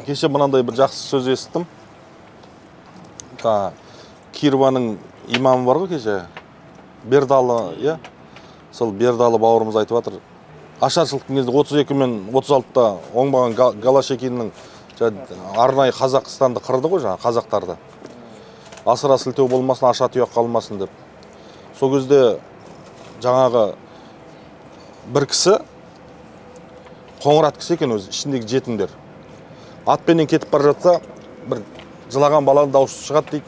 Кеше мынандай бір жақсы сөз естідім. Кированың имамы бар ғой кеше, Бердалы, иә? Сол Бердалы бауырымыз айтып жатыр. Ашаршылықтың кезінде 32 мен 36-та оңбаған Голощекиннің арнайы Қазақстанды қырды ғой, жаңа қазақтарды. Асыра сілтеу болмасын, аша тұяқ қалмасын деп. Сол кезде жаңағы бір кісі, Қоңырат кісі екен өзі, ішіндегі жетімдер. Атпенен кетіп бара жатса, бір жылаған баланың дауысы шығады дейді,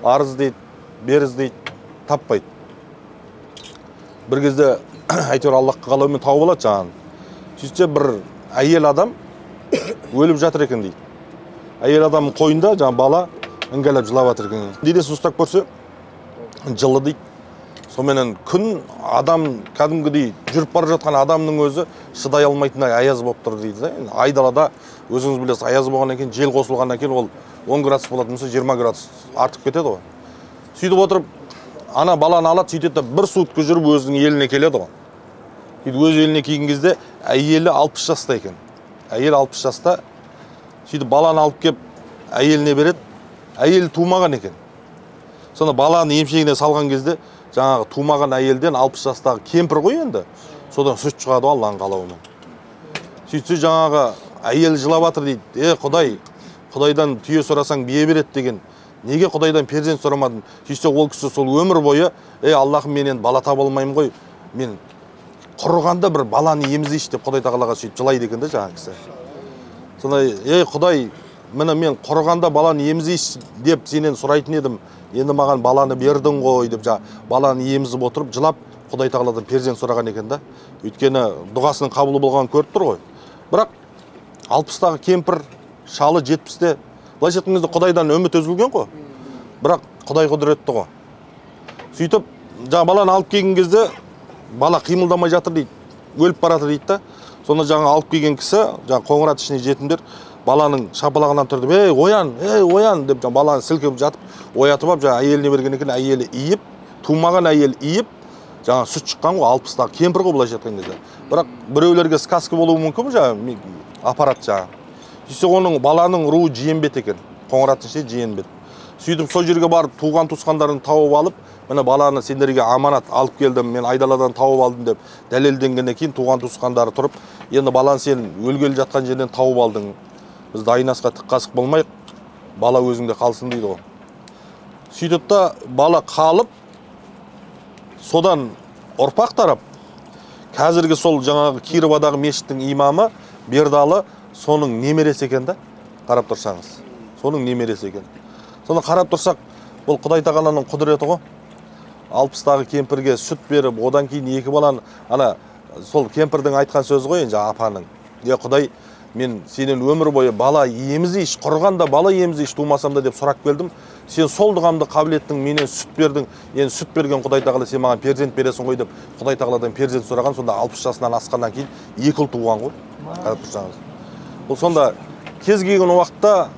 арыз дейді, беріз дейді, таппайды. Бір кезде әйтеуір Аллахқа қалауымен тауып алады жаңағыны. Сөйтсе бір әйел адам өліп жатыр екен дейді. Әйел адамның қойнында жаңа бала іңгәлеп жылап жатыр екен. Денесін ұстап көрсе, жылы дейді. Соменен күн адам кәдімгідей жүріп бара жатқан адамның өзі шыдай алмайтындай аяз болып тұр дейді. Енді айдалада өзіңіз білесіз, аяз болғаннан кейін, жел қосылғаннан кейін ол 10 градус болатын болса 20 градус артып кетеді ғой. Сөйтіп отырып ана баланы алады, сөйтеді де бір сутка жүріп өзінің еліне келеді ғой. Сөйтіп өз еліне келген кезде әйелі 60 жаста екен. Әйелі 60 жаста. Сөйтіп баланы алып келіп әйеліне береді. Әйелі тумаған екен. Сонда баланы емшегіне салған кезде жаңағы тумаған әйелден 60 жастағы кемпір ғой енді. Содан сүт шығады ғой Алланың қалауымен. Сөйтсе жаңағы әйел жылап жатыр дейді. Е, Құдай, Құдайдан түйе сұрасаң бие береді деген. Неге Құдайдан перзент сұрамадың? Сөйтсе ол кісі сол өмір бойы, ей Аллахым, мен енді бала таба алмаймын ғой. Мен құрығанда бір баланы емізейші деп Құдай тағалаға сөйтіп жылайды екен да жаңағы кісі. Сонда, ей Құдай, міне мен құрығанда баланы емізейші деп сенен сұрайтын едім. Енді маған баланы бердің ғой деп жаңа баланы емізіп отырып жылап Құдай тағаладан перзент сұраған екен да. Өйткені дұғасының қабыл болғанын көріп тұр ғой. Бірақ 60-тағы кемпір, шалы 70-те. Былайша айтқан кезде Құдайдан үміт үзілген ғой. Бірақ Құдай құдіретті ғой. Сөйтіп жаңа баланы алып келген кезде бала қимылдамай жатыр дейді, өліп бара жатыр дейді да. Сонда жаңа алып келген кісі, жаңа Қоңырат ішіне жетімдер баланың шапалағынан тұрды. Ей, оян, ей, оян деп жаңа баланы сілкіп жатып оятып алып жаңа әйеліне берген екен. Әйелі иіп, тумаған әйел иіп, жаңа сүт шыққан ғой, 60-тағы кемпір ғой былайша айтқан кезде. Бірақ біреулерге сказка болуы мүмкін жаңа аппарат жаңа. Сөйтсе оның баланың руы Жиенбет екен. Қоңыраттың ішінде Жиенбет. Сөйтіп сол жерге барып туған туысқандарын тауып алып, міне баланы сендерге аманат алып келдім, мен айдаладан тауып алдым деп дәлелденгеннен кейін туған туысқандары тұрып, енді баланы сен өлгелі жатқан жерден тауып алдың. Біз дайын асқа тік қасық болмайық, бала өзіңде қалсын дейді ғой. Сөйтіп та бала қалып, содан ұрпақ тарап, қазіргі сол жаңағы Кировадағы мешіттің имамы Бердалы соның немересі екен да, қарап тұрсаңыз. Соның немересі екен. Соны қарап тұрсақ, бұл Құдай тағаланың құдіреті ғой. 60-тағы кемпірге сүт беріп, одан кейін екі баланы, ана сол кемпірдің айтқан сөзі ғой енді апаның. Е, Құдай, мен сенен өмір бойы бала емізейші, құрғанда бала емізейші тумасам да деп сұрап келдім. Сен сол дұғамды қабыл еттің, менен сүт бердің. Енді сүт берген Құдай тағала сен маған перзент бересің ғой деп Құдай тағаладан перзент сұраған. Сонда 60 жасынан асқаннан кейін екі ұл туған ғой. Қарап тұрсаңыз. Бұл сонда кез келген уақытта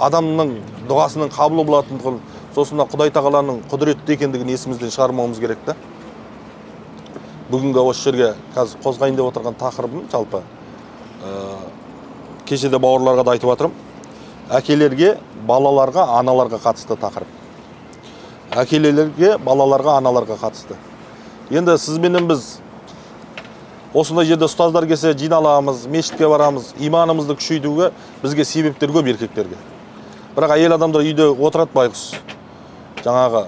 адамның дұғасының қабыл болатындығын, сосын да Құдай тағаланың құдіретті екендігін есімізден шығармауымыз керек та. Бүгінгі осы жерге қазір қозғайын деп отырған тақырыбым жалпы кеше де бауырларға да айтып жатырмын. Әкелерге, балаларға, аналарға қатысты тақырып. Әкелерге, балаларға, аналарға қатысты. Енді сізбенен біз осындай жерде ұстаздар келсе жиналамыз, мешітке барамыз, иманымызды күшейтуге бізге себептер көп еркектерге. Бірақ әйел адамдар үйде отырады байғұс. Жаңағы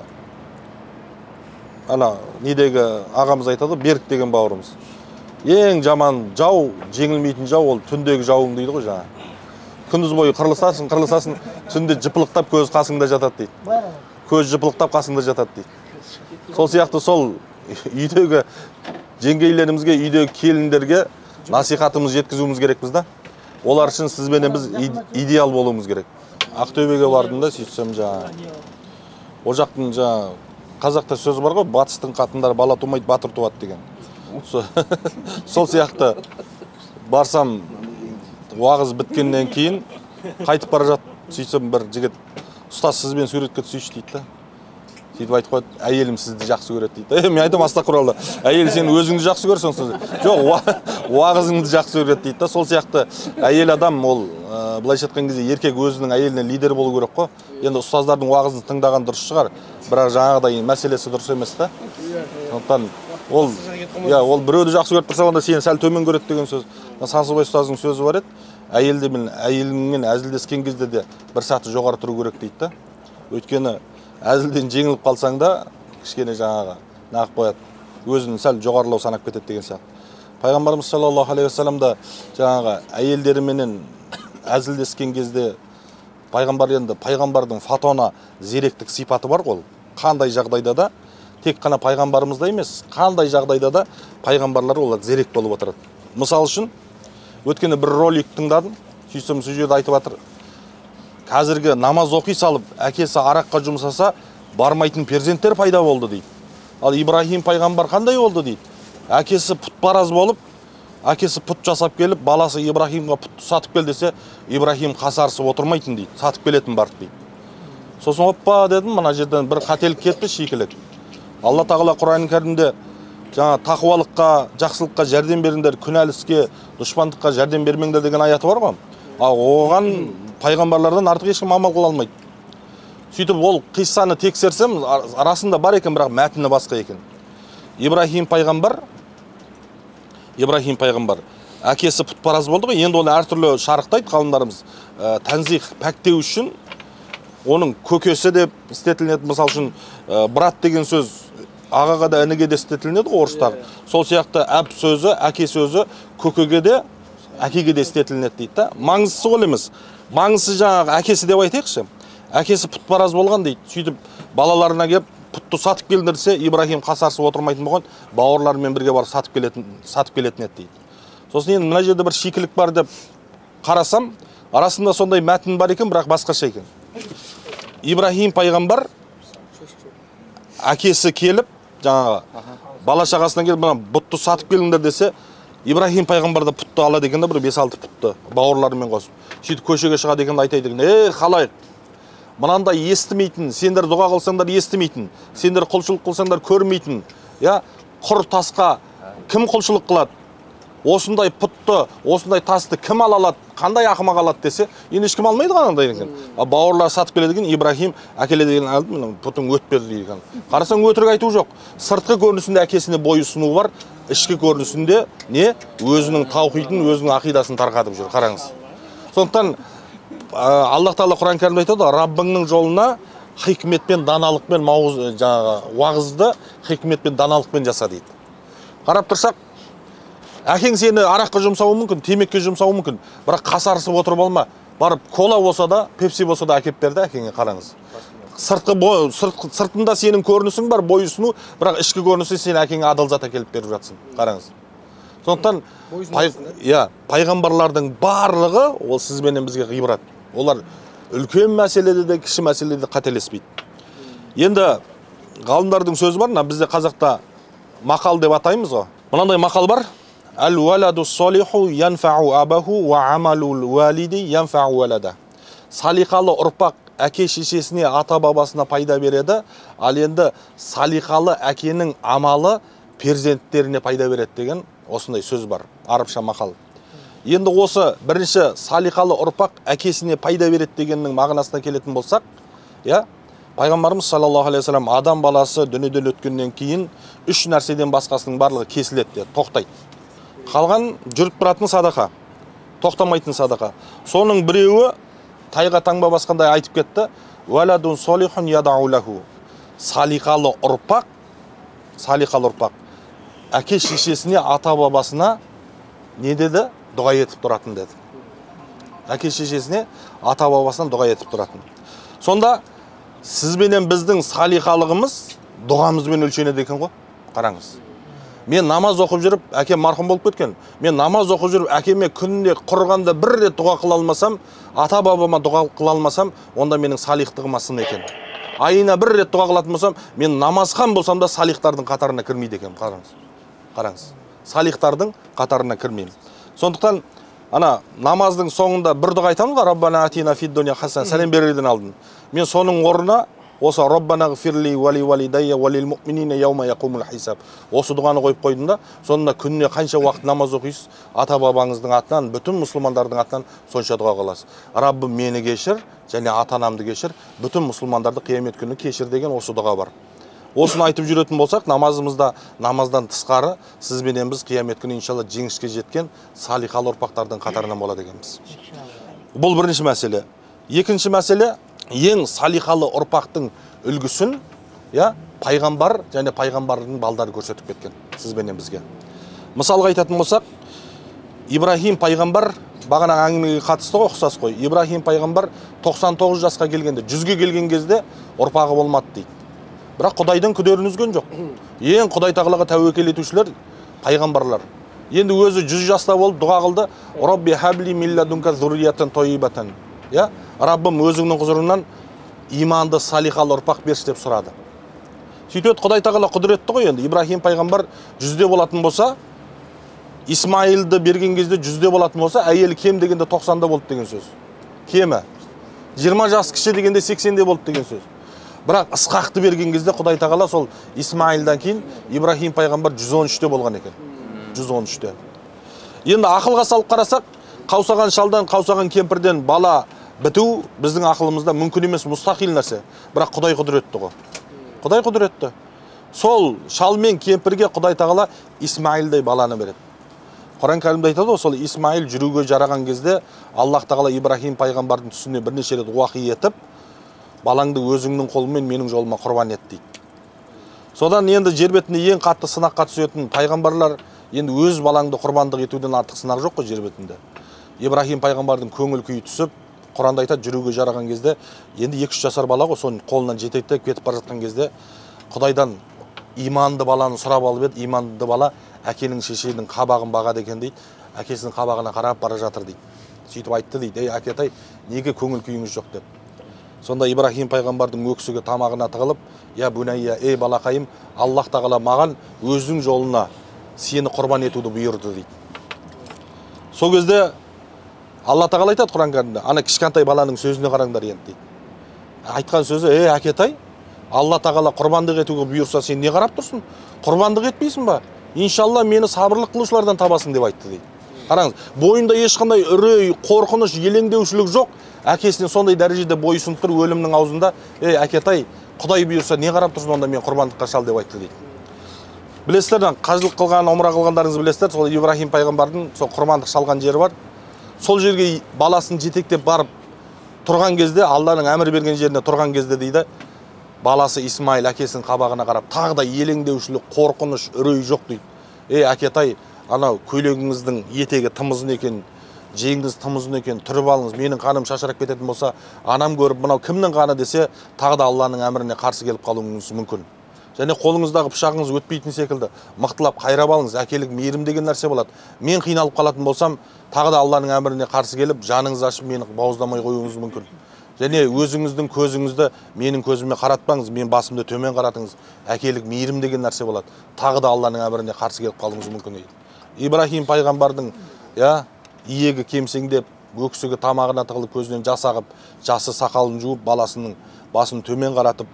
ана недегі ағамыз айтады, Берік деген бауырымыз. Ең жаман жау, жеңілмейтін жау ол түндегі жауың дейді ғой жаңа. Күндіз бойы қырылысасың, қырылысасың, түнде жыпылықтап көз қасыңда жатады дейді. Көз жыпылықтап қасыңда жатады дейді. Сол сияқты сол үйдегі жеңгейлерімізге, үйдегі келіндерге насихатымызды жеткізуіміз керекпіз да. Олар үшін сізбенен біз идеал болуымыз керек. Ақтөбеге бардым да, сөйтсем жаңа ол жақтың жаңа қазақта сөз бар ғой, батыстың қатындары бала тумайды, батыр туады деген. Сол сияқты барсам, уағыз біткеннен кейін қайтып бара жатып, сөйтсем бір жігіт, ұстаз сізбен суретке түсейінші дейді да. Сөйтіп айтып қояды, әйелім сізді жақсы көреді дейді. Мен айтамын, астағфирулла, әйел сен өзіңді жақсы көрсең, сол жоқ, уағызыңды жақсы көреді дейді да. Сол сияқты әйел адам ол былайша айтқан кезде еркек өзінің әйеліне лидер болу керек қой. Енді ұстаздардың уағызын тыңдаған дұрыс шығар, бірақ жаңағыдай мәселесі дұрыс емес та. Сондықтан ол, иә, ол біреуді жақсы көріп тұрса, онда сені сәл төмен көреді деген сөз. Сансызбай ұстаздың сөзі бар еді, әйелдермен, әйеліңмен әзілдескен кезде де бір саты жоғары тұру керек дейді да. Өйткені әзілден жеңіліп қалсаң да кішкене жаңағы нағып қояды, өзін сәл жоғарылау санап кетеді деген сияқты. Пайғамбарымыз саллаллаху алейхи уассалам да жаңағы әйелдеріменен әзілдескен кезде, пайғамбар енді пайғамбардың фатона зеректік сипаты бар ғой. Қандай жағдайда да, тек қана пайғамбарымызда емес, қандай жағдайда да пайғамбарлар олар зерек болып отырады. Мысал үшін, өткенде бір ролик тыңдадым, сөйтсем сол жерде айтып жатыр, қазіргі намаз оқи салып, әкесі араққа жұмсаса, бармайтын перзенттер пайда болды дейді. Ал Ибраһим пайғамбар қандай болды дейді? Әкесі пұтпараз болып, әкесі пұт жасап келіп, баласы Ибраһимға пұтты сатып кел десе, Ибраһим қасарысып отырмайтын дейді, сатып келетін барып дейді. Сосын оппа дедім, мына жерден бір қателік кетті, шикілік. Алла Тағала Құран Кәрімде жаңа тақуалыққа, жақсылыққа жәрдем беріңдер, күнәлі іске, дұшпандыққа жәрдем бермеңдер деген аяты бар ғой. Ал оған пайғамбарлардан артық ешкім амал қыла алмайды. Сөйтіп ол қиссаны тексерсем, арасында бар екен, бірақ мәтіні басқа екен. Ибраһим пайғамбар әкесі пұтпараз болды ғой, енді оны әртүрлі шарықтайды ғалымдарымыз. Тәнзих пәктеу үшін оның көкесі деп істетілінеді. Мысал үшін, брат деген сөз ағаға да ініге де істетілінеді ғой орыстағы. Сол сияқты әп сөзі, әке сөзі көкеге де, әкеге де істетілінеді дейді да. Маңыздысы ол емес. Маңыздысы жаңағы әкесі деп айтайықшы. Әкесі пұтпараз болған дейді. Сөйтіп балаларына келіп пұтты сатып келіңдер десе, Ибраһим қасарысып отырмайтын болған, бауырларымен бірге барып сатып келетін еді дейді. Сосын енді мына жерде бір шикілік бар деп қарасам, арасында сондай мәтін бар екен, бірақ басқаша екен. Ибраһим пайғамбар әкесі келіп, жаңағы бала шағасынан келіп, мына бұтты сатып келіңдер десе, Ибраһим пайғамбар да пұтты алады екен да, бір 5-6 пұтты бауырларымен қосып. Сөйтіп көшеге шығады екен да айтады екен: "Ей, халайық, мынандай естімейтін, сендер дұға қылсаңдар естімейтін, сендер құлшылық қылсаңдар көрмейтін, я, құр тасқа кім құлшылық қылады? Осындай пұтты, осындай тасты кім ала алады, қандай ақымақ алады десе, енді ешкім алмайды ғой анандай екен. А бауырлар сатып келеді екен, Ибраһим әкеледі екен, алды, мына пұтың өтпеді дейді екен. Қарасаң өтірік айту жоқ. Сыртқы көрінісінде әкесіне бой ұсыну бар, ішкі көрінісінде не? Өзінің таухидын, өзінің ақидасын тарқатып жүр, қараңыз. Сондықтан Аллах Тағала Құран Кәрімде айтады, Раббыңның жолына хикметпен, даналықпен, жаңағы уағызды хикметпен, даналықпен жаса дейді. Қарап тұрсақ, әкең сені араққа жұмсауы мүмкін, темекіге жұмсауы мүмкін, бірақ қасарысып отырып алма. Барып кола болса да, пепси болса да әкеп берді әкеңе, қараңыз. Сыртында сенің көрінісің бар, бой ұсыну, бірақ ішкі көрінісі сен әкеңе адал зат әкеліп беріп жатсың, қараңыз. Сондықтан пайғамбарлардың барлығы ол сіз бенен бізге ғибрат. Олар үлкен мәселеде де, кіші мәселеде де қателеспейді. Енді ғалымдардың сөзі бар, мына бізде қазақта мақал деп атаймыз ғой. Мынандай мақал бар: Әл-уаладу солиху янфау абаху ва амалул валиди янфау валада. Салиқалы ұрпақ әке шешесіне, ата бабасына пайда береді, ал енді салиқалы әкенің амалы перзенттеріне пайда береді деген осындай сөз бар, арабша мақал. Енді осы бірінші салиқалы ұрпақ әкесіне пайда береді дегеннің мағынасына келетін болсақ, иә, пайғамбарымыз саллаллаху алейхи уассалам адам баласы дүниеден өткеннен кейін үш нәрседен басқасының барлығы кесіледі деді, тоқтайды. Қалған жүріп тұратын садақа, тоқтамайтын садақа. Соның біреуі тайға таңба басқандай айтып кетті: «Уаладун солихун ядау лаху». Салиқалы ұрпақ, салиқалы ұрпақ әке шешесіне, ата бабасына не деді? Дұға етіп тұратын деді. Әке шешесіне, ата бабасына дұға етіп тұратын. Сонда сіз бенен біздің салиқалығымыз дұғамызбен өлшенеді екен ғой, қараңыз. Мен намаз оқып жүріп, әкем марқұм болып кеткен. Мен намаз оқып жүріп, әкеме күнде құрғанда бір рет дұға қыла алмасам, ата бабама дұға қыла алмасам, онда менің салихтығыма сын екен. Айына бір рет дұға қылатын болсам, мен намазхан болсам да салихтардың қатарына кірмейді екенмін, қараңыз. Қараңыз. Салихтардың қатарына кірмеймін. Сондықтан ана намаздың соңында бір дұға айтамыз ғой, Раббана атина фид дуния хасана, сәлем берерден алдын. Мен соның орнына Осы Раббана ғфирли уа ли валидайя уа лил муъминина яума яқумул хисаб. Осы дұғаны қойып қойдым да, сонда күніне қанша уақыт намаз оқисыз, ата-бабаңыздың атынан, бүтін мұсылмандардың атынан сонша дұға қыласыз. Раббым мені кешір және ата-анамды кешір, бүтін мұсылмандарды қиямет күні кешір деген осы дұға бар. Осыны айтып жүретін болсақ, намазымызда, намаздан тысқары, сізбенен біз қиямет күні иншалла жеңіске жеткен салиқалы ұрпақтардың қатарынан болады екенбіз. Бұл бірінші мәселе. Екінші мәселе, ең салиқалы ұрпақтың үлгісін, я, пайғамбар және пайғамбардың балдары көрсетіп кеткен сізбенен бізге. Мысалға айтатын болсақ, Ибрахим пайғамбар бағана әңгімеге қатысты ғой, ұқсас қой. Ибрахим пайғамбар 99 жасқа келгенде, 100-ге келген кезде ұрпағы болмады дейді. Бірақ Құдайдың күдерін үзген жоқ. Ең Құдай тағалаға тәуекел етушілер пайғамбарлар. Енді өзі 100 жаста болып дұға қылды. Рабби хабли мин ладунка зурриятан тойибатан. Я, Раббым өзіңнің құзырыңнан иманды салиқалы ұрпақ берші деп сұрады. Сөйтіп Құдай тағала құдіретті ғой енді. Ибрахим пайғамбар 100-де болатын болса, Исмаилді берген кезде 100-де болатын болса, әйелі кем дегенде 90-да болды деген сөз. Кемі. 20 жас кіші дегенде 80-де болды деген сөз. Бірақ Ысқақты берген кезде Құдай тағала сол Исмаилдан кейін Ибрахим пайғамбар 113-те болған екен. 113-те. Енді ақылға салып қарасақ, қаусаған шалдан, қаусаған кемпірден бала біту біздің ақылымызда мүмкін емес, мұстахил нәрсе. Бірақ Құдай құдіретті ғой. Құдай құдіретті. Сол шал мен кемпірге Құдай тағала Исмаилдай баланы береді. Құран кәрімде айтады ғой, сол Исмаил жүруге жараған кезде Аллах тағала Ибрахим пайғамбардың түсіне бірнеше рет уақи етіп, балаңды өзіңнің қолыңмен менің жолыма құрбан ет дейді. Содан енді жер бетінде ең қатты сынаққа түсетін пайғамбарлар, енді өз балаңды құрбандық етуден артық сынақ жоқ қой жер бетінде. Ибрахим пайғамбардың көңіл күйі түсіп, Құранда айтады, жүруге жараған кезде, енді 2-3 жасар бала ғой, соның қолынан жетектеп кетіп бара жатқан кезде Құдайдан иманды баланы сұрап алып еді. Иманды бала әкенің шешенің қабағын бағады екен дейді. Әкесінің қабағына қарап бара жатыр дейді. Сөйтіп айтты дейді, ей әкетай, неге көңіл күйіңіз жоқ деп. Сонда Ибрахим пайғамбардың өксігі тамағына тығылып, я бунайя, ей балақайым, Аллах тағала маған өзінің жолына сені құрбан етуді бұйырды дейді. Сол кезде Алла тағала айтады Құран кәрімде, ана кішкентай баланың сөзіне қараңдар енді дейді. Айтқан сөзі, ей әкетай, Алла тағала құрбандық етуге бұйырса сен не қарап тұрсың? Құрбандық етпейсің ба? Иншалла мені сабырлық қылушылардан табасың деп айтты дейді. Қараңыз, бойында ешқандай үрей, қорқыныш, елеңдеушілік жоқ. Әкесіне сондай дәрежеде бойсұнып тұр өлімнің аузында, ей әкетай, Құдай бұйырса не қарап тұрсың, онда мен құрбандыққа шал деп айтты дейді. Білесіздер, қажылық қылған, умра қылғандарыңыз білесіздер, сол Ибрахим пайғамбардың сол құрбандық шалған жері бар. Сол жерге баласын жетектеп барып тұрған кезде, Алланың әмір берген жеріне тұрған кезде дейді, баласы Исмаил әкесінің қабағына қарап, тағы да елеңдеушілік, қорқыныш, үрей жоқ дейді. Ей әкетай, анау көйлегіңіздің етегі тым ұзын екен, жеңіңіз тым ұзын екен, түріп алыңыз, менің қаным шашырап кететін болса, анам көріп, мынау кімнің қаны десе, тағы да Алланың әміріне қарсы келіп қалуыңыз мүмкін. Және қолыңыздағы пышағыңыз өтпейтін секілді, мықтылап қайрап алыңыз, әкелік мейірім деген нәрсе болады. Мен қиналып қалатын болсам, тағы да Алланың әміріне қарсы келіп, жаныңыз ашып, мені бауыздамай қоюыңыз мүмкін. Және өзіңіздің көзіңізді менің көзіме қаратпаңыз, мен басымды төмен қаратыңыз, әкелік мейірім деген нәрсе болады. Тағы да Алланың әміріне қарсы келіп қалуыңыз мүмкін дейді. Ибрахим пайғамбардың, я, иегі кемсеңдеп, өксігі тамағына тығылып, көзінен жас ағып, жасы сақалын жуып, баласының басын төмен қаратып,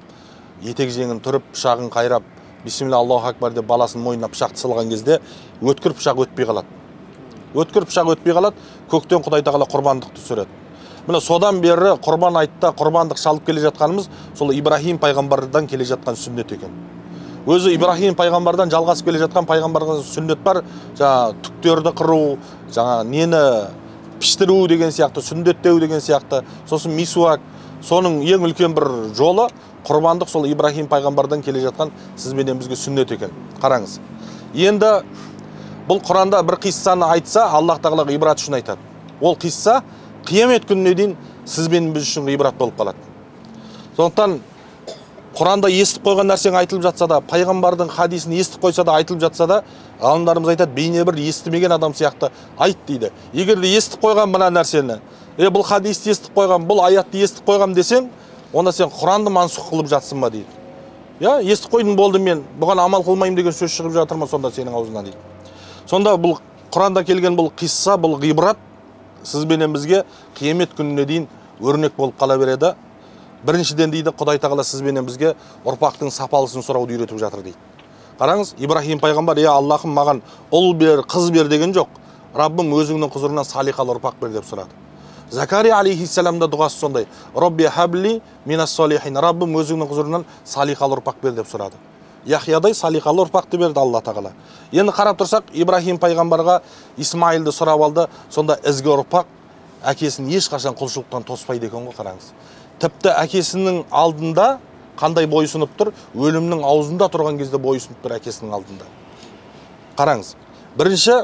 етек жеңін түріп, пышағын қайрап, бисмилля Аллаху акбар деп баласының мойнына пышақты салған кезде өткір пышақ өтпей қалады. Өткір пышақ өтпей қалады, көктен Құдай тағала құрбандықты түсіреді. Міне содан бері құрбан айтта құрбандық шалып келе жатқанымыз сол Ибрахим пайғамбардан келе жатқан сүннет екен. Өзі Ибрахим пайғамбардан жалғасып келе жатқан пайғамбарға сүннет бар, жаңа түктерді қыру, жаңа нені піштіру деген сияқты, сүндеттеу деген сияқты, сосын мисуак, соның ең үлкен бір жолы құрбандық сол Ибрахим пайғамбардан келе жатқан сізбенен бізге сүннет екен. Қараңыз. Енді бұл Құранда бір қиссаны айтса, Аллах тағала ғибрат үшін айтады. Ол қисса қиямет күніне дейін сізбен біз үшін ғибрат болып қалады. Сондықтан Құранда естіп қойған нәрсең айтылып жатса да, пайғамбардың хадисін естіп қойса да, айтылып жатса да, ғалымдарымыз айтады, бейне бір естімеген адам сияқты айт дейді. Егер де естіп қойған мына нәрсені, бұл хадисті естіп қойған, бұл аятты естіп қойған десең, онда сен Құранды мансұқ қылып жатсың ба дейді. Я, естіп қойдым болды мен, бұған амал қылмаймын деген сөз шығып жатыр ма сонда сенің аузыңнан дейді. Сонда бұл Құранда келген бұл қисса, бұл ғибрат сізбенен бізге қиямет күніне дейін өрнек болып қала береді. Біріншіден дейді, Құдай тағала сіз бенен бізге ұрпақтың сапалысын сұрауды үйретіп жатыр дейді. Қараңыз, Ибраһим пайғамбар, е Аллахым, маған ұл бер, қыз бер деген жоқ. Раббым, өзіңнің құзырынан салиқалы ұрпақ бер деп сұрады. Закария алейхиссалам да дұғасы сондай. Робби хабли минас салихин. Раббым, өзіңнің құзырынан салиқалы ұрпақ бер деп сұрады. Яхиядай салиқалы ұрпақты берді Алла тағала. Енді қарап тұрсақ, Ибраһим пайғамбарға Исмаилді сұрап алды. Сонда ізгі ұрпақ әкесін ешқашан құлшылықтан тоспайды екен ғой, қараңыз. Тіпті әкесінің алдында қандай бойсұнып тұр, өлімнің аузында тұрған кезде бойсұнып тұр әкесінің алдында. Қараңыз, бірінші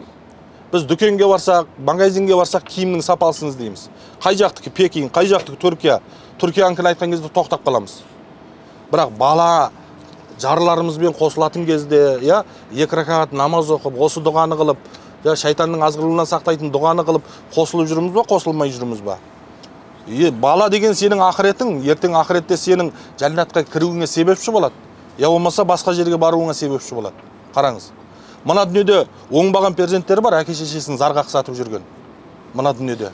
біз дүкенге барсақ, магазинге барсақ, киімнің сапасын іздейміз. Қай жақтікі Пекин, қай жақтікі Түркия. Түркиянікін айтқан кезде тоқтап қаламыз. Бірақ бала жарларымызбен қосылатын кезде, я, екі ракат намаз оқып, осы дұғаны қылып, шайтанның азғыруынан сақтайтын дұғаны қылып қосылып жүрміз ба, қосылмай жүрміз ба? Бала деген сенің ақыретің, ертең ақыретте сенің жәннатқа кіруіңе себепші болады. Я болмаса басқа жерге баруыңа себепші болады. Қараңыз. Мына дүниеде оңбаған перзенттері бар, әке шешесін зар қақсатып жүрген. Мына дүниеде.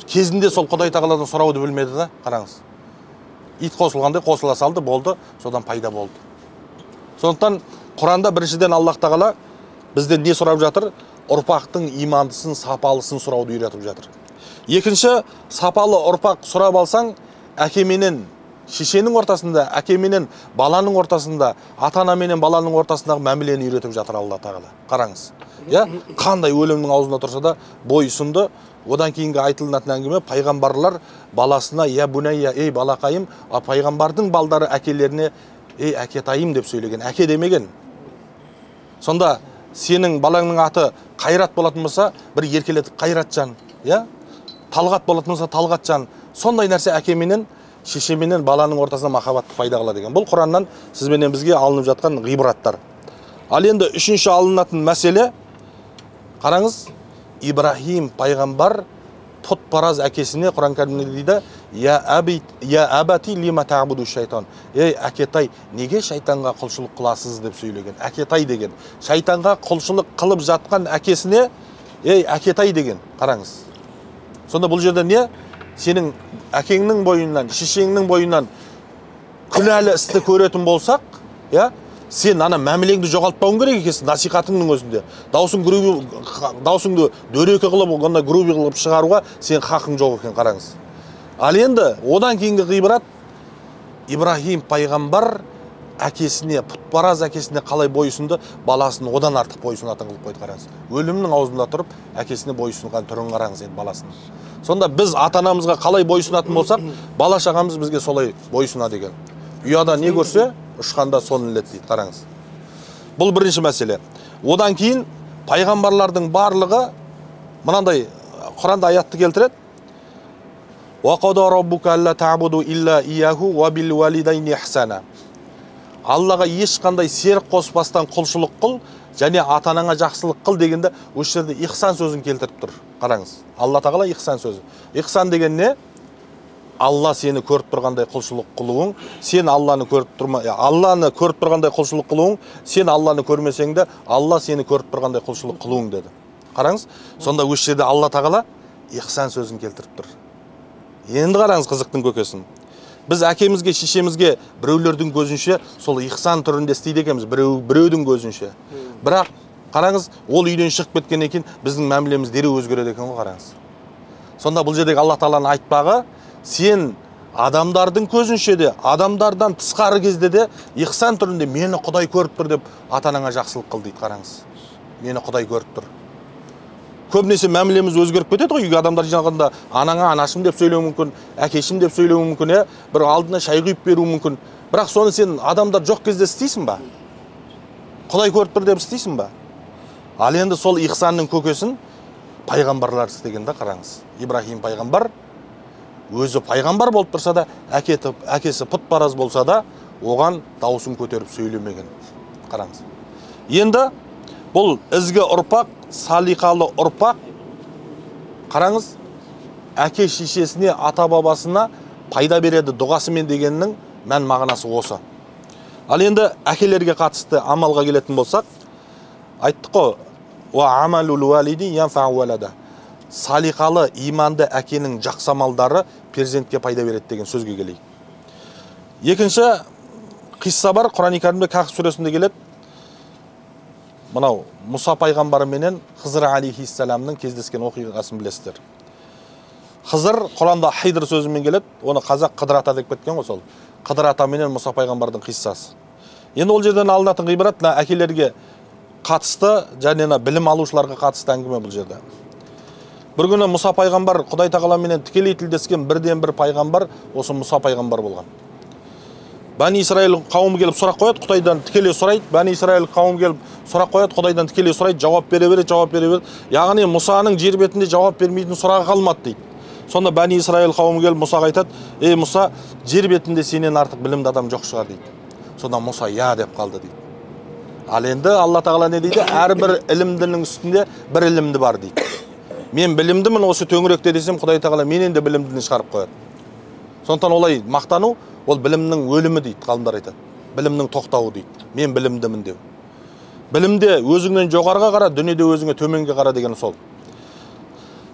Кезінде сол Құдай тағаладан сұрауды білмеді да, қараңыз. Ит қосылғандай қосыла салды, болды, содан пайда болды. Сондықтан Құранда біріншіден Аллах тағала бізден не сұрап жатыр? Ұрпақтың имандысын, сапалысын сұрауды үйретіп жатыр. Екінші, сапалы ұрпақ сұрап алсаң, әке менен шешенің ортасында, әке менен баланың ортасында, ата-ана менен баланың ортасындағы мәмілені үйретіп жатыр Алла тағала. Қараңыз. Я, қандай өлімнің аузында тұрса да бой ұсынды. Одан кейінгі айтылатын әңгіме, пайғамбарлар баласына я бунайя, ей балақайым, а пайғамбардың балдары әкелеріне ей әкетайым деп сөйлеген, әке демеген. Сонда сенің балаңның аты Қайрат болатын болса, бір еркелетіп Қайратжан, я? Талғат болатын болса Талғатжан. Сондай нәрсе әке менен шеше менен баланың ортасында махаббатты пайда қылады екен. Бұл Құраннан сіз бенен бізге алынып жатқан ғибраттар. Ал енді үшінші алынатын мәселе, қараңыз, Ибраһим пайғамбар пұтпараз әкесіне Құран кәрімде дейді, я аби, я абати лима та'буду шайтан. Ей әкетай, неге шайтанға құлшылық қыласыз деп сөйлеген. Әкетай деген, шайтанға құлшылық қылып жатқан әкесіне ей әкетай деген, қараңыз. Сонда бұл жерде не? Сенің әкеңнің бойынан, шешеңнің бойынан күнәлі істі көретін болсақ, я, сен ана мәмілеңді жоғалтпауың керек екенсің насихатыңның өзінде. Даусың грубый, даусыңды дөрекі қылып, онда грубый қылып шығаруға сен хақың жоқ екен, қараңыз. Ал енді одан кейінгі ғибрат, Ибраһим пайғамбар әкесіне, пұтпараз әкесіне қалай бойсұнды, баласын одан артық бойсұнатын қылып қойды, қараңыз. Өлімнің аузында тұрып, әкесіне бойсұнған түрін қараңыз енді баласының. Сонда біз ата-анамызға қалай бойсұнатын болсақ, бала шағамыз бізге солай бойсұнады екен. Ұяда не көрсе, ұшқанда соны іледі дейді, қараңыз. Бұл бірінші мәселе. Одан кейін пайғамбарлардың барлығы мынандай Құранда аятты келтіреді. Аллаға ешқандай серік қоспастан құлшылық қыл және ата-анаңа жақсылық қыл дегенде осы жерде ихсан сөзін келтіріп тұр. Қараңыз. Алла тағала ихсан сөзі. Ихсан деген не? Алла сені көріп тұрғандай құлшылық қылуың, сен Алланы көріп тұрма, Алланы көріп тұрғандай құлшылық қылуың, сен Алланы көрмесең де Алла сені көріп тұрғандай құлшылық қылуың деді. Қараңыз. Сонда осы жерде Алла тағала ихсан сөзін келтіріп тұр. Енді қараңыз қызықтың көкесін. Біз әкемізге, шешемізге біреулердің көзінше сол ихсан түрінде істейді екенбіз, біреудің көзінше. Бірақ қараңыз, ол үйден шығып кеткеннен кейін біздің мәмілеміз дереу өзгереді екен ғой, қараңыз. Сонда бұл жердегі Алла тағаланың айтпағы, сен адамдардың көзінше де, адамдардан тысқары кезде де ихсан түрінде мені Құдай көріп тұр деп ата-анаңа жақсылық қыл дейді, қараңыз. Мені Құдай көріп тұр. Көбінесе мәмілеміз өзгеріп кетеді ғой, үйге адамдар жиналғанда анаңа анашым деп сөйлеуі мүмкін, әкешім деп сөйлеуі мүмкін, бір алдына шай құйып беруі мүмкін. Бірақ соны сен адамдар жоқ кезде істейсің ба? Құдай көріп тұр деп істейсің ба? Ал енді сол ихсанның көкесін пайғамбарлар істеген да, қараңыз. Ибраһим пайғамбар өзі пайғамбар болып тұрса да, әкесі пұтпараз болса да, оған даусын көтеріп сөйлемеген. Қараңыз. Енді бұл ізгі ұрпақ, салиқалы ұрпақ, қараңыз, әке шешесіне, ата бабасына пайда береді дұғасымен дегеннің мән мағынасы осы. Ал енді әкелерге қатысты амалға келетін болсақ, айттық қой, уа амалул валиди янфау валада. Салиқалы, иманды әкенің жақсы амалдары перзентке пайда береді деген сөзге келейік. Екінші қисса бар, Құран-и Кәрімде Кәһф сүресінде келеді. Мынау Мұса пайғамбар менен Хызыр алейхиссаламның кездескен оқиғасын білесіздер. Хызыр Құранда Хидр сөзімен келеді, оны қазақ Қыдыр ата деп кеткен ғой сол. Қыдыр ата менен Мұса пайғамбардың қиссасы. Енді ол жерден алынатын ғибрат мына әкелерге қатысты және мына білім алушыларға қатысты әңгіме бұл жерде. Бір күні Мұса пайғамбар Құдай тағаламенен тікелей тілдескен бірден бір пайғамбар осы Мұса пайғамбар болған. Бәни Исраил қауымы келіп сұрақ қояды, Құдайдан тікелей сұрайды. Бәни Исраил қауымы келіп сұрақ қояды, Құдайдан тікелей сұрайды, жауап бере береді, жауап бере береді. Яғни Мұсаның жер бетінде жауап бермейтін сұрағы қалмады дейді. Сонда Бәни Исраил қауымы келіп Мұсаға айтады: "Ей Мұса, жер бетінде сенен артық білімді адам жоқ шығар" дейді. Сонда Мұса "Я" деп қалды дейді. Ал енді Алла тағала не дейді? Әрбір ілімдінің үстінде бір ілімді бар дейді. Мен білімдімін осы төңіректе десем, Құдай тағала менен де білімдіні шығарып қояды. Сондықтан олай мақтану ол білімнің өлімі дейді, ғалымдар айтады. Білімнің тоқтауы дейді. Мен білімдімін деу. Білімде өзіңнен жоғарыға қара, дүниеде өзіңе төменге қара деген сол.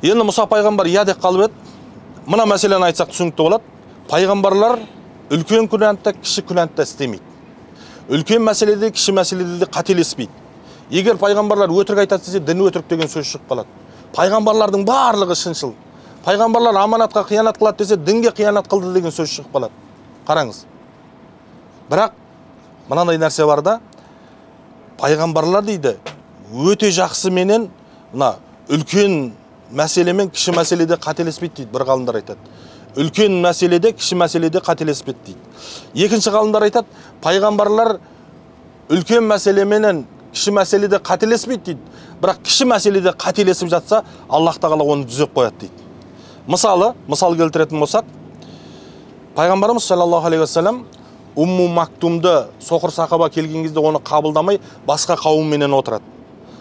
Енді Мұса пайғамбар "я" деп қалып еді. Мына мәселені айтсақ түсінікті болады. Пайғамбарлар үлкен күнәні де, кіші күнәні де істемейді. Үлкен мәселеде, кіші мәселеде де қателеспейді. Егер пайғамбарлар өтірік айтады десе, дін өтірік деген сөз шығып қалады. Пайғамбарлардың барлығы шыншыл. Пайғамбарлар аманатқа қиянат қылады десе, дінге қиянат қылды деген сөз шығып қалады. Қараңыз. Бірақ мынандай нәрсе бар да, пайғамбарлар дейді, өте жақсы менен мына үлкен мәселемен кіші мәселеде қателеспейді дейді, бір ғалымдар айтады. Үлкен мәселеде, кіші мәселеде қателеспейді дейді. Екінші ғалымдар айтады, пайғамбарлар үлкен мәселеменен кіші мәселеде қателеспейді дейді. Бірақ кіші мәселеде қателесіп жатса, Аллах тағала оны түзеп қояды дейді. Мысалы, мысал келтіретін болсақ, пайғамбарымыз саллаллаху алейхи уассалам Умму Мактумды соқыр сахаба келген кезде оны қабылдамай басқа қауымменен отырады.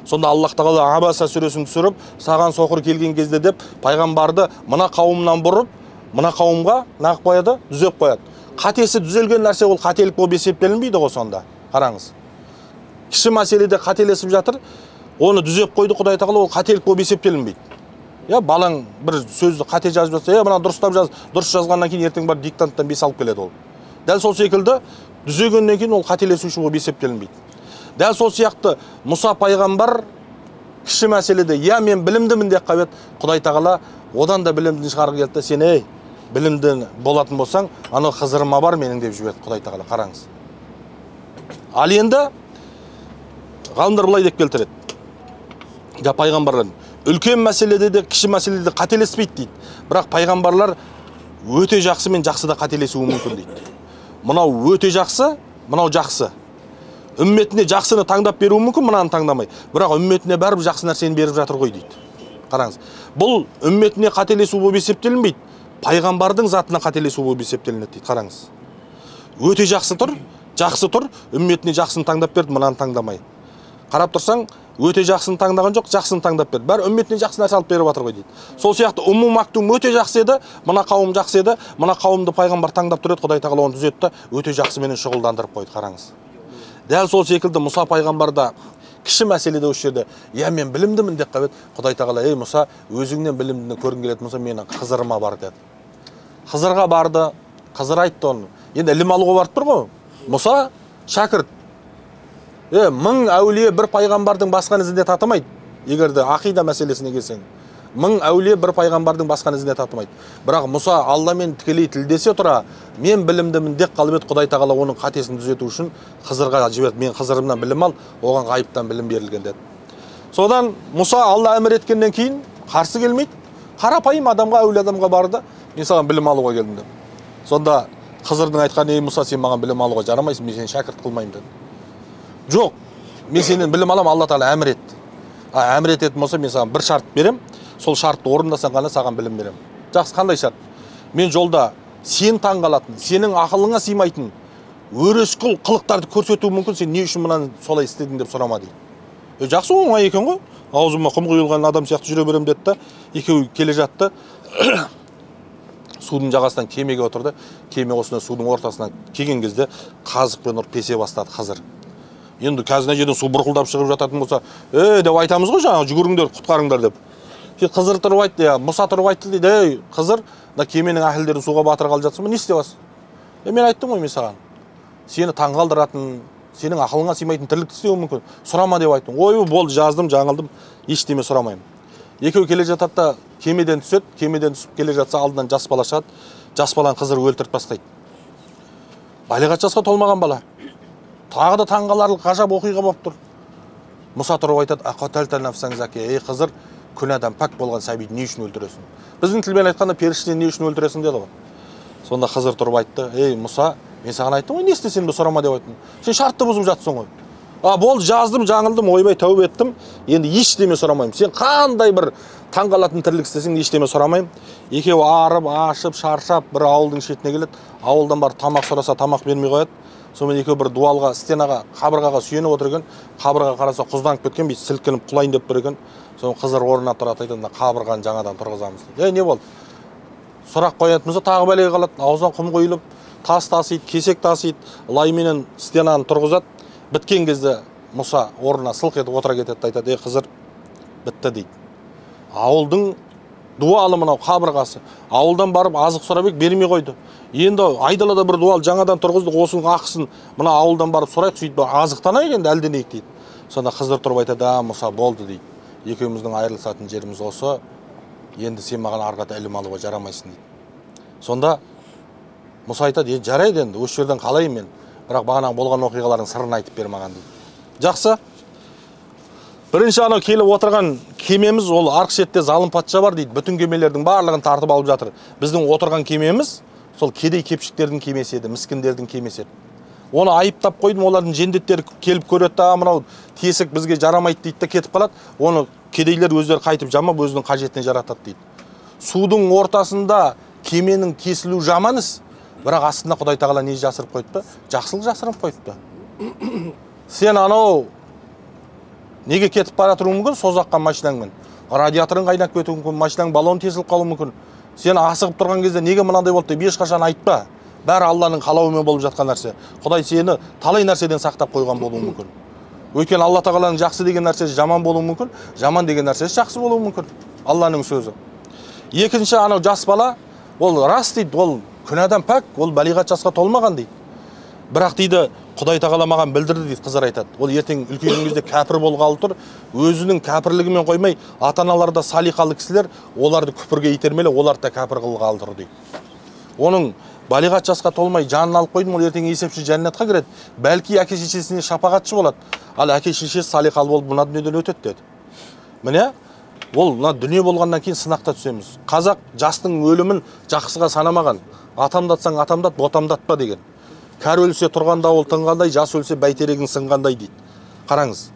Сонда Аллах тағала Абаса сүресін түсіріп, саған соқыр келген кезде деп пайғамбарды мына қауымнан бұрып, мына қауымға нағып қояды, түзеп қояды. Қатесі түзелген нәрсе ол қателік болып есептелінбейді ғой сонда. Қараңыз. Кіші мәселеде қателесіп жатыр, оны түзеп қойды Құдай тағала, ол қателік болып есептелінбейді. Я балаң бір сөзді қате жазып жатса, мына дұрыстап жаз, дұрыс жазғаннан кейін ертең бар диктанттан 5 алып келеді ол. Дәл сол секілді түзегеннен кейін ол қателесуші болып есептелінбейді. Дәл сол сияқты Мұса пайғамбар кіші мәселеде, я мен білімдімін деп қалып еді, Құдай тағала одан да білімдіні шығарғы келді, сен ей білімді болатын болсаң, анау Хызырыма бар менің деп жіберді Құдай тағала, қараңыз. Ал енді ғалымдар былай деп келтіреді. Ja пайғамбарлар үлкен мәселеде де кіші мәселеде қателеспейді дейді. Бірақ пайғамбарлар өте жақсы мен жақсы да қателесуі мүмкін дейді. Мынау өте жақсы, мынау жақсы. Үмметіне жақсыны таңдап беруі мүмкін, мынаны таңдамай. Бірақ үмметіне бәрібір жақсы нәрсені беріп жатыр ғой дейді. Қараңыз. Бұл үмметіне қателесу болып есептелінбейді. Пайғамбардың затына қателесу болып есептелінеді дейді. Қараңыз. Өте жақсы тұр, жақсы тұр, үмметіне жақсыны таңдап берді, мынаны таңдамай. Қарап тұрсаң, өте жақсыны таңдаған жоқ, жақсыны таңдап берді. Бәрі үмметіне жақсы нәрсе алып беріп жатыр ғой дейді. Сол сияқты Умму Мактум өте жақсы еді, мына қауым жақсы еді, мына қауымды пайғамбар таңдап тұр еді, Құдай тағала оны түзетті, өте жақсыменен шұғылдандырып қойды, қараңыз. Дәл сол секілді Мұса пайғамбар да кіші мәселеде осы жерде, я мен білімдімін деп қалып еді, Құдай тағала, ей Мұса, өзіңнен білімдіні көргің келетін болса, менің Хызырыма бар деді. Хызырға барды, Хызыр айтты оны. Енді ілім алуға барып тұр ғой. Мұса шәкірт. Мың әулие бір пайғамбардың басқан ізіне татымайды. Егер де ақида мәселесіне келсең, мың әулие бір пайғамбардың басқан ізіне татымайды. Бірақ Мұса Алламен тікелей тілдесе тұра, мен білімдімін деп қалып еді, Құдай тағала оның қатесін түзету үшін Хызырға жіберді. Мен Хызырымнан білім ал, оған ғайыптан білім берілген деді. Содан Мұса Алла әмір еткеннен кейін қарсы келмейді. Қарапайым адамға, әулие адамға барды, мен саған білім алуға келдім деп. Сонда Хызырдың айтқаны, ей Мұса, сен маған білім алуға жарамайсың, мен сені шәкірт қылмаймын деді. Жоқ, мен сенен білім алам, Алла тағала әмір етті. Әмір ететін болса, мен саған бір шарт берем, сол шартты орындасаң ғана саған білім берем. Жақсы, қандай шарт? Мен жолда сен таңғалатын, сенің ақылыңа сыймайтын өрескел қылықтарды көрсетуі мүмкін, сен не үшін мынаны солай істедің деп сұрама дейді. Жақсы, оңай екен ғой. Аузыма құм құйылған адам сияқты жүре берем деді да, екеуі келе жатты. Судың жағасынан кемеге отырды. Кеме осындай судың ортасынан келген кезде қазықпен ұрып песе бастады Хызыр. Енді қазір мына жерден су бұрқылдап шығып жататын болса, деп айтамыз ғой, жаңағы жүгіріңдер, құтқарыңдар деп. Хызыр тұрып айтты, Мұса тұрып айтты дейді, ей, Хызыр, мына кеменің әһілдерін суға батырғалы жатсың ба, не істеп жатсың? Мен айттым ғой, мен саған. Сені таңғалдыратын, сенің ақылыңа сыймайтын тірлікті істеуім мүмкін. Сұрама деп айттым. Ой, болды, жаздым, жаңылдым, ештеме сұрамаймын. Екеуі келе жатады да кемеден түседі, кемеден түсіп келе жатса алдынан жас бала шығады. Жас баланы Қызыр өлтіріп тастайды. Балиғат жасқа толмаған бала. Тағы да таңғаларлық ғажап оқиға болып тұр. Мұса тұрып айтады: «Ақаталта нафсан закия». Ей Қызыр, күнәдан пәк болған сәбиді не үшін өлтіресің? Біздің тілмен айтқанда періштені не үшін өлтіресің деді ғой. Сонда Қызыр тұрып айтты: «Ей Мұса, мен саған айттым ғой, не істесем де сұрама деп айттым. Сен шартты бұзып жатсың ғой. А, болды, жаздым, жаңылдым, ойбай, тәубе еттім. Енді ештеме сұрамаймын. Сен қандай бір таңғалатын тірлік істесең, ештеме сұрамаймын». Екеуі арып, ашып, шаршап, бір ауылдың шетіне келеді. Ауылдан барып тамақ сұраса, тамақ бермей қояды. Сонымен екеуі бір дуалға, стенаға, қабырғаға сүйеніп отыр екен. Қабырға қараса құзданып кеткен, бүйтіп сілкініп құлайын деп тұр екен. Сонымен Қызыр орнына тұрады, айтады: «Қабырғаны жаңадан тұрғызамыз» дейді. Ей, не болды? Сұрақ қоятын болса, тағы бәлеге қалады. Аузынан құм құйылып, тас тасиды, кесек тасиды, лайменен стенаны тұрғызады. Біткен кезде Мұса орнына сылқ етіп отыра кетеді, айтады: «Ей Қызыр, бітті» дейді. Ауылдың дуалы мынау қабырғасы. Ауылдан барып азық сұрап едік, бермей қойды. Енді айдалада бір дуал жаңадан тұрғыздық, осының ақысын мына ауылдан барып сұрайық, сөйтіп азықтанайық енді әлденейік дейді. Сонда Қызыр тұрып айтады: «А, Мұса, болды» дейді. Екеуміздің айырылысатын жеріміз осы. Енді сен маған ары қарата ілім алуға жарамайсың дейді. Сонда Мұса айтады: «Енді жарайды, енді осы жерден қалайын мен, бірақ бағана болған оқиғалардың сырын айтып бер маған» дейді. Жақсы. Бірінші анау келіп отырған кемеміз, ол арғы шетте залым патша бар дейді. Бүтін кемелердің барлығын тартып алып жатыр. Біздің отырған кемеміз сол кедей кепшіктердің кемесі еді, міскіндердің кемесі еді. Оны айыптап қойдым, олардың жендеттері келіп көреді да, мынау тесік бізге жарамайды дейді да кетіп қалады. Оны кедейлер өздері қайтып жамап, өзінің қажетіне жаратады дейді. Судың ортасында кеменің тесілуі жаман іс, бірақ астында Құдай тағала не жасырып қойыпты? Жақсылық жасырып қойыпты. Сен анау неге кетіп бара тұруың мүмкін Созаққа машинаңмен? Радиаторың қайнап кетуі мүмкін, машинаң баллон тесіліп қалуы мүмкін. Сен асығып тұрған кезде неге мынандай болды деп ешқашан айтпа. Бәрі Алланың қалауымен болып жатқан нәрсе. Құдай сені талай нәрседен сақтап қойған болуы мүмкін. Өйткені Алла тағаланың жақсы деген нәрсесі жаман болуы мүмкін, жаман деген нәрсесі жақсы болуы мүмкін. Алланың сөзі. Екінші, анау жас бала, ол рас дейді, ол күнәдан пәк, ол балиғат жасқа толмаған дейді. Бірақ дейді, Құдай тағала маған білдірді дейді, Қызыр айтады. Ол ертең үлкейген кезде кәпір болғалы тұр. Өзінің кәпірлігімен қоймай, ата-аналары да салиқалы кісілер, оларды күпірге итермеле, оларды да кәпір қылғалы тұр дейді. Оның балиғат жасқа толмай жанын алып қойдым, ол ертең есепші жәннатқа кіреді. Бәлки әке шешесіне шапағатшы болады. Ал әке шешесі салиқалы болып мына дүниеден өтеді деді. Міне, ол мына дүние болғаннан кейін сынақта түсеміз. Қазақ жастың өлімін жақсыға санамаған. Атамдатсаң атамдат, ботамдатпа деген. Кәрі өлсе тұрғанда ол тынғандай, жас өлсе бәйтерегің сынғандай дейді. Қараңыз,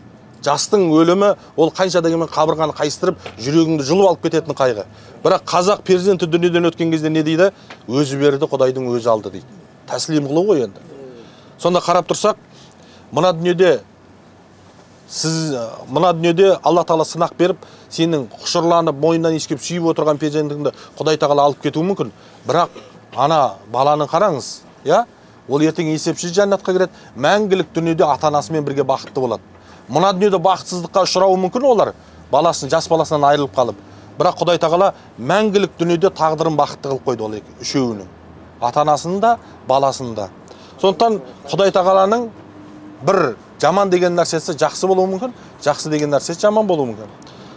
жастың өлімі ол қанша дегенмен қабырғаны қайыстырып, жүрегіңді жұлып алып кететін қайғы. Бірақ қазақ перзенті дүниеден өткен кезде не дейді? Өзі берді, Құдайдың өзі алды дейді. Тәслим қылу ғой енді. Сонда қарап тұрсақ, мына дүниеде сіз, мына дүниеде Алла тағала сынақ беріп, сенің құшырланып, мойнынан иіскеп сүйіп отырған перзентіңді Құдай тағала алып кетуі мүмкін. Бірақ ана баланы қараңыз, иә? Ол ертең есепсіз жәннатқа кіреді, мәңгілік дүниеде ата-анасымен бірге бақытты болады. Мына дүниеде бақытсыздыққа ұшырауы мүмкін олар, баласын, жас баласынан айырылып қалып. Бірақ Құдай тағала мәңгілік дүниеде тағдырын бақытты қылып қойды ол үшеуінің. Ата-анасының да, баласының да. Сондықтан Құдай тағаланың бір жаман деген нәрсесі жақсы болуы мүмкін, жақсы деген нәрсесі жаман болуы мүмкін.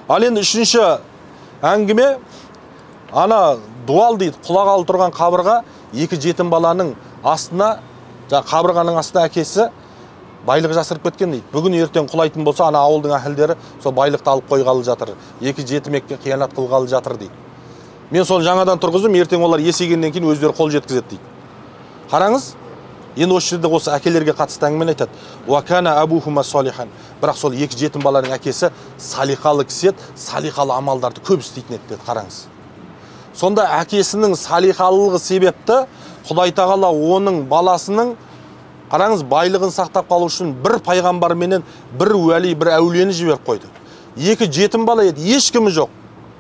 Ал енді үшінші әңгіме, ана дуал дейді, құлағалы тұрған қабырға, екі жетім баланың астына, жаңа қабырғаның астына әкесі байлық жасырып кеткен дейді. Бүгін ертең құлайтын болса, ана ауылдың әһілдері сол байлықты алып қойғалы жатыр. Екі жетімекке қиянат қылғалы жатыр дейді. Мен соны жаңадан тұрғыздым, ертең олар есейгеннен кейін өздері қол жеткізеді дейді. Қараңыз, енді осы жерде осы әкелерге қатысты әңгімені айтады. Уа кана абухума салихан. Бірақ сол екі жетім баланың әкесі салиқалы кісі еді, салиқалы амалдарды көп істейтін еді деді. Қараңыз. Сонда әкесінің салиқалылығы себепті Құдай тағала оның баласының, қараңыз, байлығын сақтап қалу үшін бір пайғамбар менен бір уәли, бір әулиені жіберіп қойды. Екі жетім бала еді, ешкімі жоқ,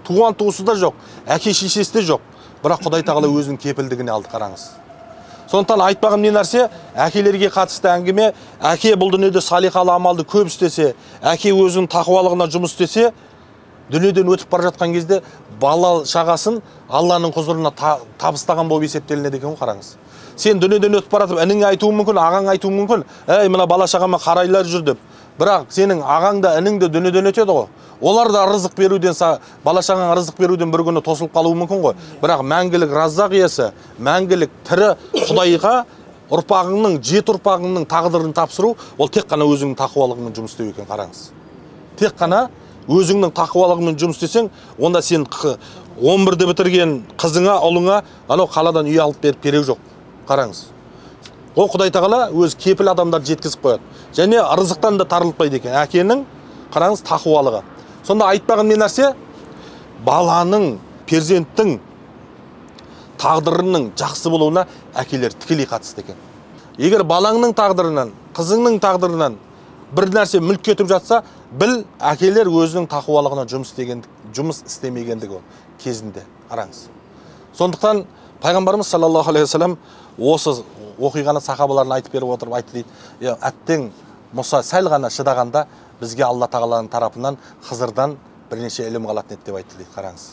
туған туысы да жоқ, әке шешесі де жоқ. Бірақ Құдай тағала өзінің кепілдігіне алды, қараңыз. Сондықтан айтпағым не нәрсе, әкелерге қатысты әңгіме, әке бұл дүниеде салиқалы амалды көп істесе, әке өзінің тақуалығына жұмыс істесе, Дүниеден өтіп бара жатқан кезде бала шағасын Алланың құзырына табыстаған болып есептелінеді екен ғой, қараңыз. Сен дүниеден өтіп бара жатып інің айтуы мүмкін, ағаң айтуы мүмкін, әй мына бала шағама қарайлар жүр деп. Бірақ сенің ағаң да інің де дүниеден өтеді ғой. Олар да рызық беруден, бала шағаңа рызық беруден бір күні тосылып қалуы мүмкін ғой. Бірақ мәңгілік раззақ иесі, мәңгілік тірі Құдайға ұрпағыңның, жеті ұрпағыңның тағдырын тапсыру, ол тек қана өзіңнің тақуалығыңмен жұмыс істеу екен, қараңыз. Тек қана өзіңнің тақуалығыңмен жұмыс істесең, онда сен 11-ді бітірген қызыңа, ұлыңа анау қаладан үй алып беріп керек жоқ, қараңыз. Ол Құдай тағала өз кепіл адамдарды жеткізіп қояды. Және рызықтан да тарылтпайды екен. Әкенің, қараңыз, тақуалығы. Сонда айтпаған не нәрсе? Баланың, перзенттің тағдырының жақсы болуына әкелер тікелей қатысты екен. Егер балаңның тағдырынан, қызыңның тағдырынан бір нәрсе мүлт кетіп жатса, біл, әкелер өзінің тақуалығына жұмыс істемегендігі ол кезінде, қараңыз. Сондықтан пайғамбарымыз саллаллаху алейхи уассалам осы оқиғаны сахабаларына айтып беріп отырып айтты дейді. Әттең Мұса сәл ғана шыдағанда бізге Алла тағаланың тарапынан Хызырдан бірнеше ілім қалатын еді деп айтты дейді, қараңыз.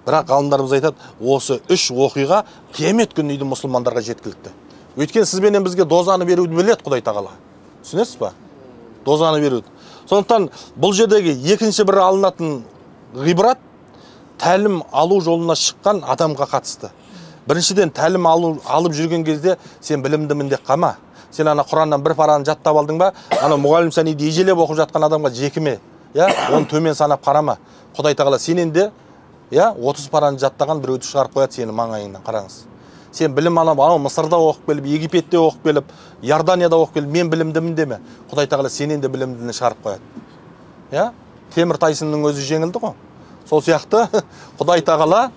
Бірақ ғалымдарымыз айтады, осы үш оқиға қиямет күніне мұсылмандарға жеткілікті. Өйткені сізбенен бізге дозаны беруді біледі Құдай тағала. Түсінесіз ба? Дозаны беруді. Сондықтан бұл жердегі екінші бір алынатын ғибрат тәлім алу жолына шыққан адамға қатысты. Біріншіден, тәлім алып жүрген кезде сен білімдімін деп қалма. Сен ана Құраннан бір параны жаттап алдың ба, ана мұғалім сәниді ежелеп оқып жатқан адамға жекіме, иә, оны төмен санап қарама. Құдай тағала сенен де, иә, 30 параны жаттаған біреуді шығарып қояды сені маңайыңнан, қараңыз. Сен білім алып, анау Мысырда оқып келіп, Египетте оқып келіп, Иорданияда оқып келіп, мен білімдімін деме. Құдай тағала сенен де білімдіні шығарып қояды. Иә? Темір Тайсонның өзі жеңілді ғой. Сол сияқты Құдай тағала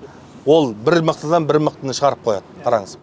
ол бір мықтыдан бір мықтыны шығарып қояды, қараңыз.